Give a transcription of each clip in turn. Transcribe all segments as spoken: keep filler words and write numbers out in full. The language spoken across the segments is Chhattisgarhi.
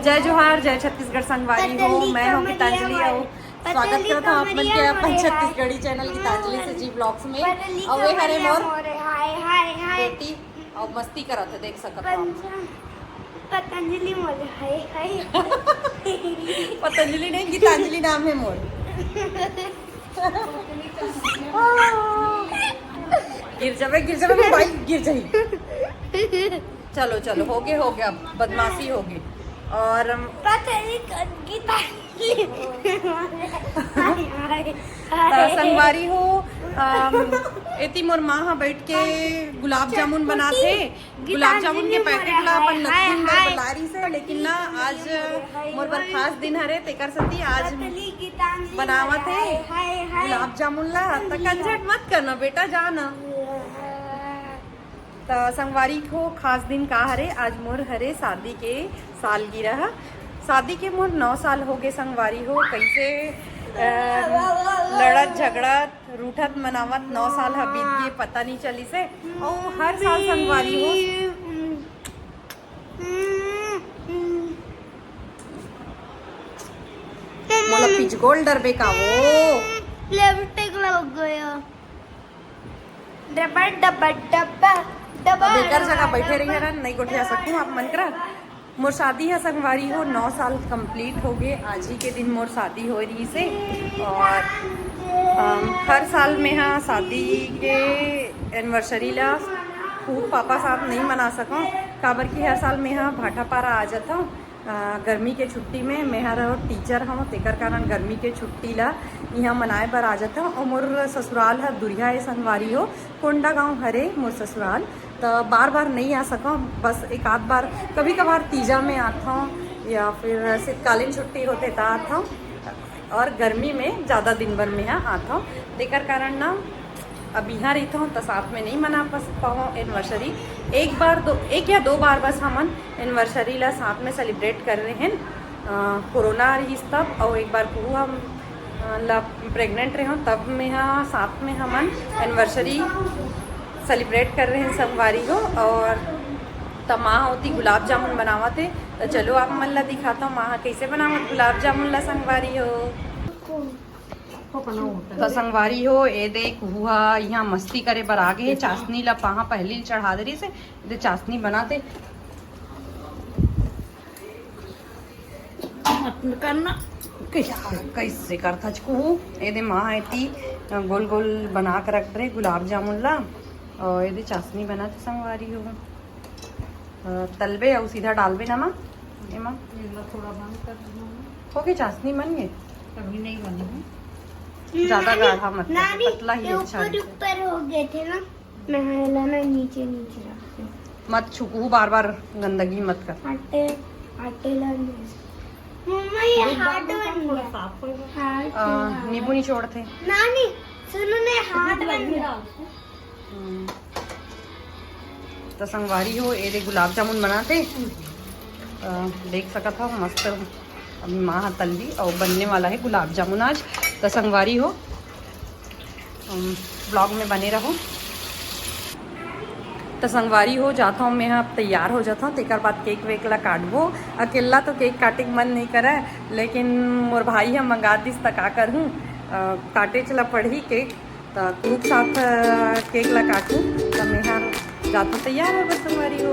जय जोहार, जय छत्तीसगढ़ संगवारी हो। मैं हूँ गीतांजलि और स्वागत करत हूँ आप मन के अपन छत्तीसगढ़ी चैनल गीतांजलि सजी व्लॉग्स में। और ये हरे मोर बेटी और मस्ती करत है, देख सकत हो आप। पतंजलि मोर, हाय हाय। पतंजलि नहीं, गीतांजलि नाम है मोर। गिर जाबे, गिर जाबे मोबाइल, गिर जाही। चलो चलो, हो गए, हो गया, अब बदमाशी हो गई। और पता नहीं कौन की ताली। तो संगवारी हो, अम, एती मोर माँ हा बैठ के गुलाब जामुन बनाथे। गुलाब जामुन के पैकेट ला अपन नतनी बर बला रही से, लेकिन ना, आज मोर बर खास दिन हरे, तेकर सेती आज बनावत हे गुलाब जामुन ला। त कंझट मत करना बेटा, जा ना। त संगवारी हो, खास दिन का हरे? आज मोर हरे शादी के सालगिरह। शादी के मोर नौ साल हो गए संगवारी हो। कैसे, अ, लड़त झगड़त रूठत मनावत नौ साल ह बीत गए, पता नहीं चलिस हे। और हर साल संगवारी हो, मोला पिचगोल डरबे का वो? लिपस्टिक लग गया। डब्बा, डब्बा, डब्बा, डब्बा। अब एकर जगह बैठे रही हरन, नहीं गोठिया सकूं आप मन करा। मोर शादी ह संगवारी हो, नौ साल कंप्लीट हो गए। आज ही के दिन मोर शादी हो रही से। और, अम, हर साल में हा शादी के एनिवर्सरी ला खूब पापा साथ नहीं मना सकूं, काबर कि हर साल में हा भाटापारा आ जाता हूँ। अ, गर्मी के छुट्टी में, मैं हर टीचर हूँ, तेकर कारण गर्मी के छुट्टी ला इहाँ मनाए बर आ जाता हूँ। और मोर ससुराल ह दुरिहा ए संगवारी हो, कोंडागांव हरे मोर ससुराल। त बार बार नहीं आ सकूं, बस एक आध बार कभी कभार तीजा में आता हूँ या फिर शीतकालीन छुट्टी होते त आता हूँ। और गर्मी में ज़्यादा दिन भर में यहाँ आता हूँ, तेकर कारण ना अब यहाँ रहता हूँ तो साथ में नहीं मना पाऊँ एनिवर्सरी। एक बार दो, एक या दो बार बस हमन एनिवर्सरी ला साथ में सेलिब्रेट कर रहे हैं। अ, कोरोना रहिस तब, और एक बार कुहू हम, अ, ला प्रेग्नेंट रहे तब में हा साथ में हमन एनिवर्सरी सेलिब्रेट कर रहे हैं संगवारी हो। और त माँ होती गुलाब जामुन बनावत हे, तो चलो आप मन ला दिखाता हूँ माँ कैसे बनावत गुलाब जामुन ला संगवारी हो। तो संगवारी हो, ए दे कुहू हा यहाँ मस्ती करे बर आ गए हे। चाशनी ला पाहा पहली चढ़ा दे रही से, ए दे चाशनी बनाते। मत करना। कैसे? कैसे करथच कुहू? ए दे माँ एती गोल गोल बना के रख रहे गुलाब जामुन ला, और ए दे चाशनी बनाते संगवारी हो। अ, तलबे अउ सीधा डालबे ना माँ एमा? एला थोड़ा बंद कर देना। हो गई चाशनी बन गई? अभी नहीं बनी है। ज्यादा गाढ़ा मत कर, नानी, पतला ही ये अच्छा ऊपर है। ऊपर हो गए थे ना, मैं एला ना नीचे नीचे रख दूँ। मत छुकू, बार बार गंदगी मत कर। आटे, आटे ला नहीं। मम्मा, ये हार्ड बन गया। हार्ड अ, बन गया। नींबू निचोड़थे। नानी, सुनो ने, हार्ड बन गया। हम्म। तो संगवारी हो, ए दे गुलाब जामुन बनाते। अ, देख सकत हो, मस्त अभी माँ हा तलबी और बनने वाला है गुलाब जामुन आज। तो संगवारी हो, अम, व्लॉग में बने रहो। तो संगवारी हो, जाता हूँ मैं, अब तैयार हो जाता हूँ, तेकर बाद केक वेक ला काटबो। अकेला तो केक काटे के मन नहीं करे, लेकिन मोर भाई हम मंगा दिस, त का करहूँ, अ, काटे चला पड़ही केक। त कुहू के साथ, अ, केक ला काटू, त मैं हर जात तैयार हो बस संगवारी हो।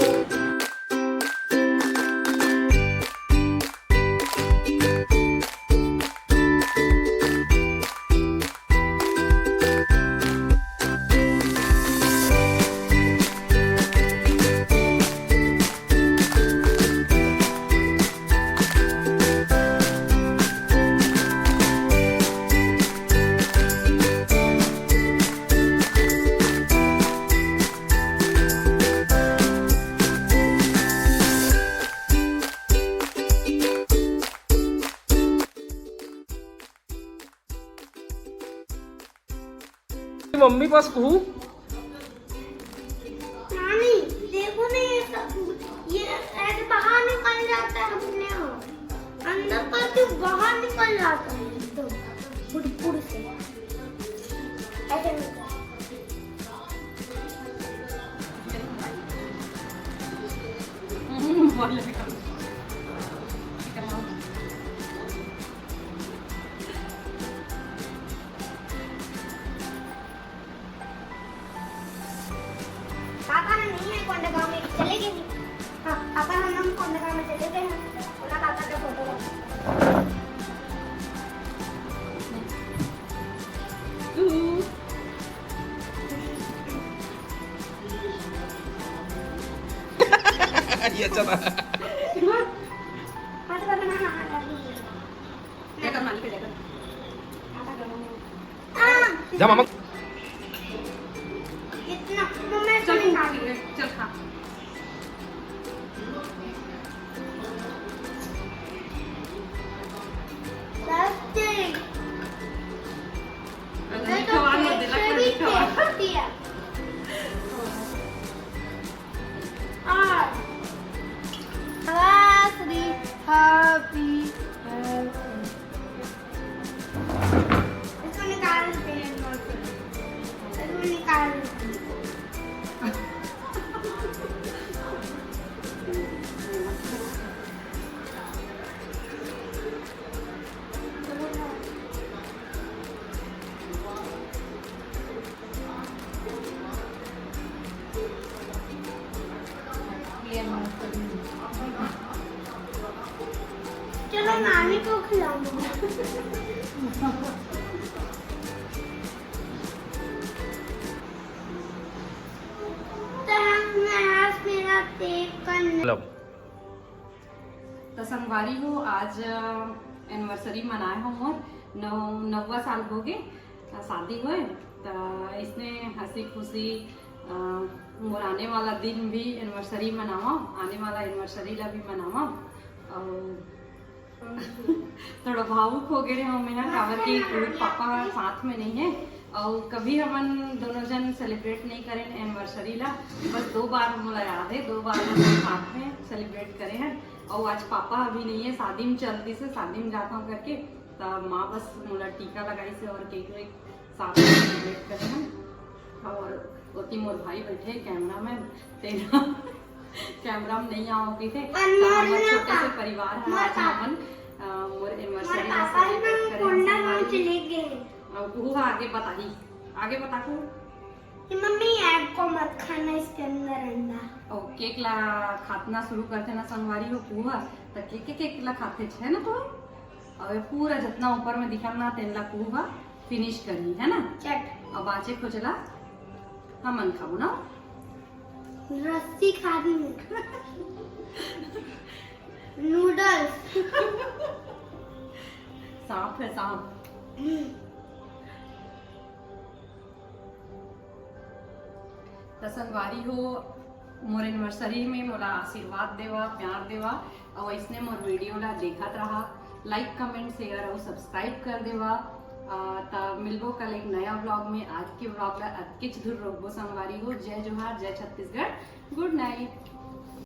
मम्मी पास कहूँ। नानी, देखो ना, ये सब, ये ऐसे बाहर निकल जाता है अपने आप। अंदर का तो बाहर निकल जाता है एकदम फुटफुट से। ऐसे निकल। पापा ह नहीं है कोंडागांव में, चले गए हैं। हाँ, पापा हम, हम कोंडागांव में चले गए हैं। बोला पापा का फोटो। ये अच्छा था। हाँ, तो पापा ना, हाँ, हाँ, कर दीजिए। लेकर मालिक लेकर। पापा का फोटो। हाँ। जा मामा। इतना, मम्मा, चल इसमें खा। खा ले, चल खा। Disgusting। अगर मैं नहीं तो खवा, मैं पेट दिला से कर भी नहीं खवा। Tasty है। और श्री happy birthday। इसको निकाल देते हैं, इसको निकाल देते हैं। चलो, नानी को खिलाऊंगी। तो हम, मैं आज मेरा टेप करने हेलो। त संगवारी हो, आज एनिवर्सरी मनाए हो मोर, नौ नौवा साल हो गे, अ, शादी होए। त इसने हंसी खुशी, अ, मोर आने वाला दिन भी एनिवर्सरी मनावा, आने वाला एनिवर्सरी ला भी मनावा। और थोड़ा भावुक हो गए रहे हूँ मैं, काबर कि कोविड पापा साथ में नहीं है और कभी हमन दोनों जन सेलिब्रेट नहीं करें एनिवर्सरी ला। बस दो बार मोला याद है, दो बार हम साथ में सेलिब्रेट करे हैं। और आज पापा अभी नहीं है, शादी में चलती से शादी में जाता हूँ करके, तब माँ बस मोला टीका लगाई से और केक वेक साथ में सेलिब्रेट करे हैं। और ओती मोर भाई बैठे कैमरा मैन, तेरा कैमरा में नहीं आओ कहिथे। अनमोल तो हमर ना छोटे से था। परिवार है, ना आज था। हमन, अ, मोर एनिवर्सरी मोर ला पापा सेलिब्रेट ना करे कोंडा हन। गांव चले गए हैं। अब वो आगे बताही, आगे बता को। कि मम्मी, आपको मत खाना, इसके अंदर अंडा। और केक ला खातना शुरू करते ना संगवारी हो पुआ, त केक, केक, केक ला खाते छे ना तो। और ये पूरा जितना ऊपर में दिखा ना, तेन ला पुआ फिनिश करी, है ना? चट। अब बाचे खोचला हमन खाबो ना। रस्सी खा दी मैं। नूडल्स। सांप है, सांप। हम्म। त संगवारी हो, मोर एनिवर्सरी में मोला आशीर्वाद देवा, प्यार देवा, और इसने मोर वीडियो ला देखत रहा, लाइक, कमेंट, शेयर और सब्सक्राइब कर देवा। आ, त मिलबो कल एक नया व्लॉग में। आज के व्लॉग ला अतकेच दूर रोकबो संगवारी हो। जय जोहार, जय छत्तीसगढ़, गुड नाइट।